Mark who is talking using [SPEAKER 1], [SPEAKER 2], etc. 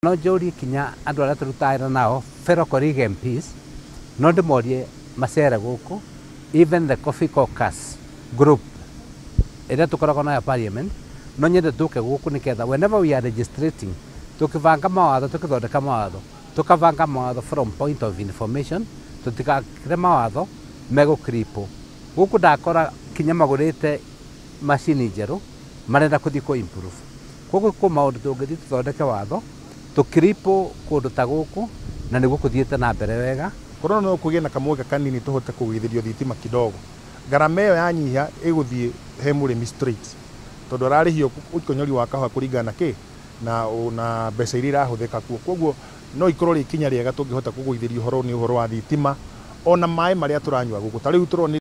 [SPEAKER 1] No njũrie kinya andũ arĩa tũrutaga wĩra nao, fellow colleague MPs, no ndĩmorie macere gũkũ, even the coffee caucus group ĩrĩa tũkoragwo nayo parliament, no nyende tũke gũkũ nĩgetha whenever we are legislating, tũkĩbanga mawatho, tũkĩthondeka mawatho, tũkabanga mawatho from point of information, tũtigakĩre mawatho megũkripũ gũkũ. Ndakora kinya magũrĩte macini njerũ, marenda kũthiĩ kũ improve. Koguo kwĩ maũndũ tũngĩthiĩ tũthondeke watho tũkiripũ kũndũ ta gũkũ, na nĩguo kũthiĩte na mbere wega.
[SPEAKER 2] Korwo no kũgĩe na kamweke kanini tũhote kũgũithĩrio thitima kidogo, ngarama ĩyo yanyiha ĩgũthiĩ he mũrĩmi straight, tondũ ararĩhio ũkonyori wa kahũa kũringana na kĩ na mbeca iria irahũthĩka kuo. Koguo no ikorwo rĩ ikinya rĩega tũngĩhota kũgũithĩrio ũhoro nĩ ũhoro wa thitima, ona maĩ marĩa tũranyua gũkũ ta rĩu tũrona.